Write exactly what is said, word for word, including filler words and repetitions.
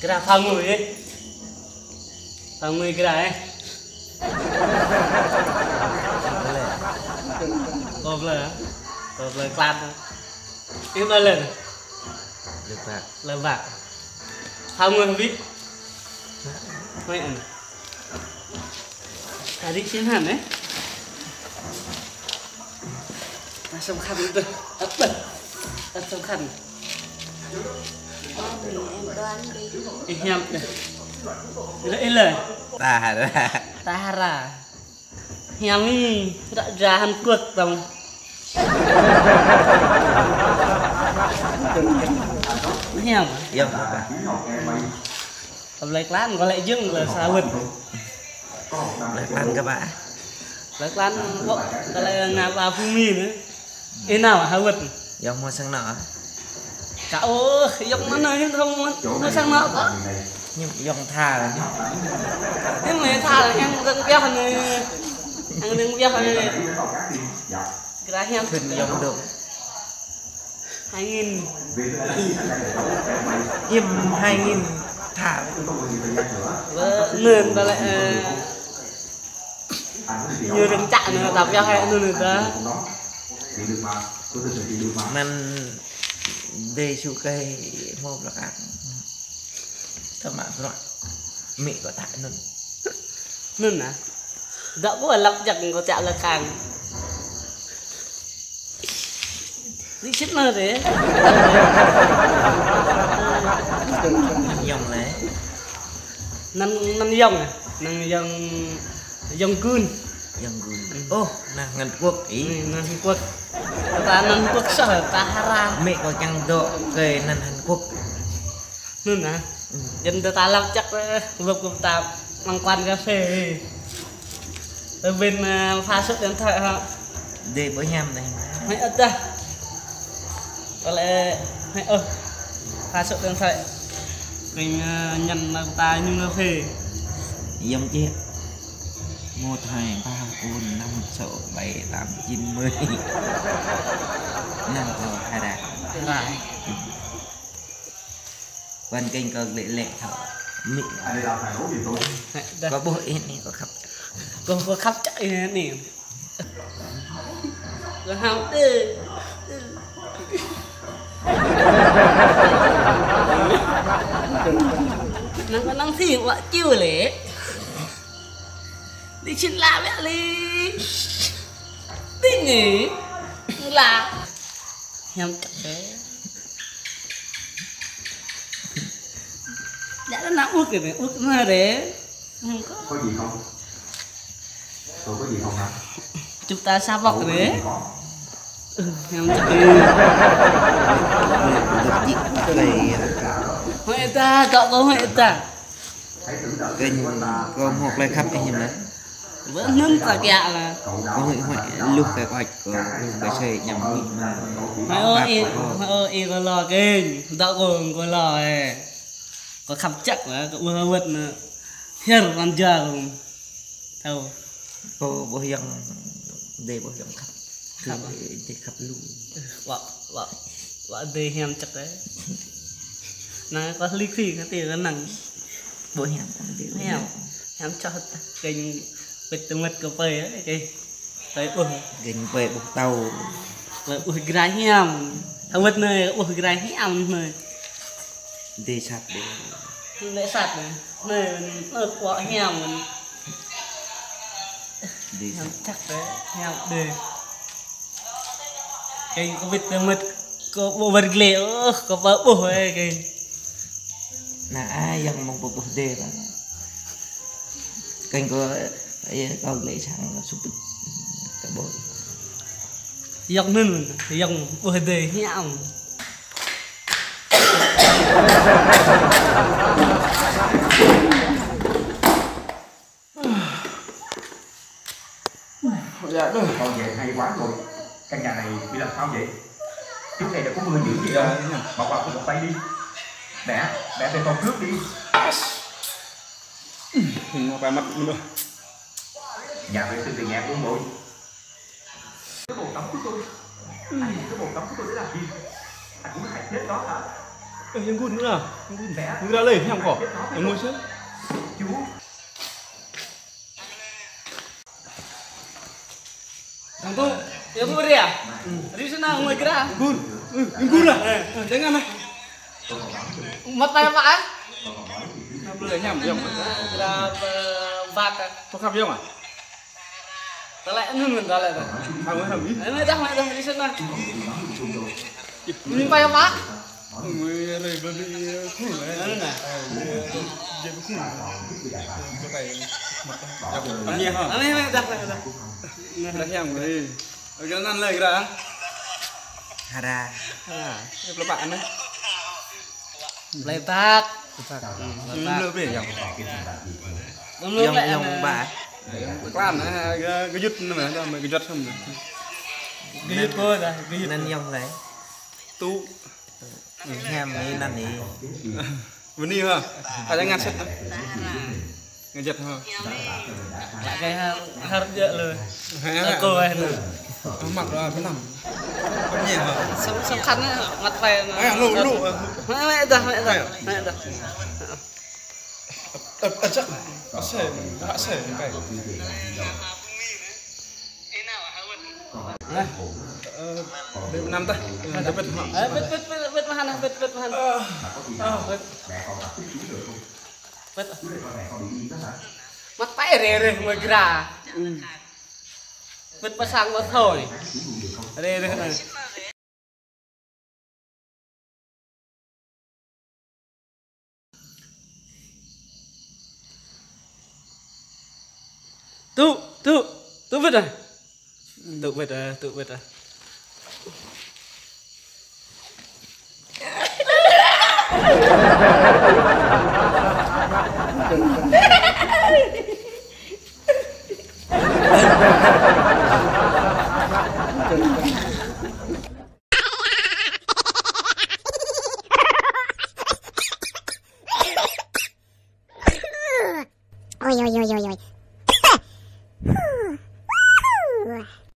Kra phao ngui, eh. Phao ngui kra, eh. Kơ plơi, kơ plơi klan. Ih, plơi lơ. Lơ bak. Lơ bak. Phao ngui hơbĭt. Ngui ăn. Tadi sih han, eh. Asam khan itu. Apa? Asam khan. Ih, hiam deh. Ila, ila. Tahara. Tahara. Hiam ih, ră jua Hàn Quốc tong. Hiam. Hiam apa? Kơ plơi klan, kơ lĕ jing, kơ lĕ sa wơ̆t. Plơi klan kơ pă? Plơi klan, kơ lĕ ngă pă phung mi anai. Ih, nao ha wơ̆t. Yŏng mơ̆ sang anŏ? Ka ôh, yŏng mơ̆ anai, yŏng thâo mơ̆, mơ̆ sang anŏ kơ. Yŏng, yŏng tha. Yŏng mơ̆ tha, yŏng dơ̆ng pioh anai. Yŏng dơ̆ng pioh anai. Kra hiam. Thun yŏng dŏ. Hai nghìn. Hiam hai nghìn tha. Bơ, anŭn ta lĕ, ơ, ñu rơ̆ng čă anŭn, ta pioh hai anŭn anŭn ta. Anŭn dêh su kơi hmâo plăk ak. Tơma bruă. Mĭ kơ ta anŭn. Anŭn ah. Dŏ kơ lăp jăk kơ čă lơkang. Đi sĭt nơ rê. Yŏng lĕ. Năng, năng yŏng ah. Năng yŏng, yŏng gun. Yŏng gun. Ôh, năng Hàn Quốc ih. Năng Hàn Quốc. Ta năng Hàn Quốc soh, Tahara. Mĭ kơ kiăng dŏ kơ năng Hàn Quốc. Anŭn ah. Jăn ta lăp čăk, ơ, wơ̆p kơ ta mơ̆ng quán cà phê. Ơ, bên, ơ, pha số điện thoại hă? Dêh ƀu hiam dêh. Hơi ơh dah. Kơ lĕ, hơi ơh. Pha số điện thoại. Kênh, ơ, nhắn nao ta nhung cà phê. Yŏng čih. Một hai ba bốn năm sáu bảy tám chín mười. Năng kơ hai đa. Hai đa. Ƀing kênh kơ lĕ lĕ thâo. Mĭ. Kơ ƀuh ih anai kơ khăp. Kơ, kơ khăp čă ih anai. Kơ hao tê. Năng kơ năng thing wă čiu lĕ. Đi sĭt la wĕ li. Đi ngĭ. La. Hiam čăk dêh. Đa đa nao ôh kơ dêh, ôh kơ dêh. Có gì không? Tôi có gì không hả? Chúng ta xa vọng đấy. Ủa, có gì không? Ừ, em chụp đi. Hơi ta, cậu có hơi ta. Kênh kơ hmâo plơi khăp ih hiam lĕ. Bơ anŭn ta kiăng lah. Kơ hơi hơi lu kơ kơ kơ lu kơ sơi ñăm mĭ mă. Hơi ơi, hơi ơi, kơ lo kênh, dŏ kơ kơ lo ê. Kơ khăp čăk lah, kơ ƀuh wơ̆t anai. Hiam răn ja kơ. Thâo. Kơ ƀuh yŏng, dêh ƀuh yŏng khăp. Khăp ah? Dêh khăp lu. Wă, wă, wă dêh hiam čăk dêh. Năng kơ lik si kơ ti kơ năng. Ƀuh hiam, dêh ƀuh hiam. Hiam. Hiam čoh ta. Kênh pĭt tơmĕt kơ pơi ah, kênh. Pơi ƀuh. Kênh pơi ƀuh tâo. Pơi ƀuh grai hiam. Hơwơ̆t anai, ƀuh grai hiam anai. Dêh sat dêh. Lĕ sat anai. Anai, anai kuă hiam. Dêh sat. Hiam čăk dêh, hiam dêh. Kênh kơ pĭt tơmĕt kơ ƀuh wơr glĕ, ôh, kơ pă ƀuh ê kênh. Anai ah, yŏng mơ̆ng pơ ƀuh dêh lah. Kênh kơ, ê, kơ glĕ sang sŭp pĭt. Kơ ƀuh. Yŏng anŭn, yŏng ƀuh dêh hiam. Ôi, dạ, được. Con về hay quá rồi. Căn nhà này bị làm sao vậy? Trước đây đã có mưa dữ gì đâu. Dạ, dạ. Bỏ qua không một tay đi. Mẹ, mẹ về phòng trước đi. Không có quay mặt nữa. Nhà vệ sinh thì nhà của ông nội. Cái bồn tắm của tôi. Anh mua cái bồn tắm của tôi để làm gì? Anh muốn hại chết nó hả? Ơ, yang gun nữa. Yang gun. Gun ra lê, yang kok. Yang gun sih. Chú. Yang tu, yang tu beri ya? Di sana ngui kira. Gun. Gun lah. Jangan lah. Măt pă mă ah? Kira bơbăt ah. Tơlơi anŭn mơ̆n tơlơi tơ. Hăm, hăm. Anai dah, anai dah, di sana. Măt pă mă? Anŭn nah. Anai, anai dah, anai dah. Dah yang, weh. Oke, anŭn lơi kira. Hara. Hara. Pơlơbăk anai. Pơlơbăk. Pơlơbăk. Yang pơlơbăk. Yang pơlơbăk. Klan, ah, gơyut anai mă, gơyut hăm. Gơyut kơ dah, gơyut. Anŭn yang lơi. Tu. Hiam ni anŭn ni. Bơni ha. Kaja ngan sĭt. Ngă jăt ha. Lăi kơ ha, hăr jăk lu. Hă. Lăi kơ weh lu. Măt lu pơnăm. Bơni ha. Săm, săm khăn măt weh. Ơ, lu, lu. Mă, mă dah, mă dah. Ơ. Mă dah. Ơ, ơ, jăk. Asai, asai, kai. Ơ, bĕ pơnăm tah. Ơ, bĕ, bĕ, bĕ, bĕ mơhan, bĕ, bĕ mơhan. Ơ, ơ. Bĕ. Bĕ. Măt pă reh reh mơ̆ kira. Bĕ pơsang mă thôi. Reh reh anai. Tŭ, tŭ, tŭ bĕ dah. Tŭ bĕ dah, tŭ bĕ dah. Ôi, ôi, ôi, ôi, ôi.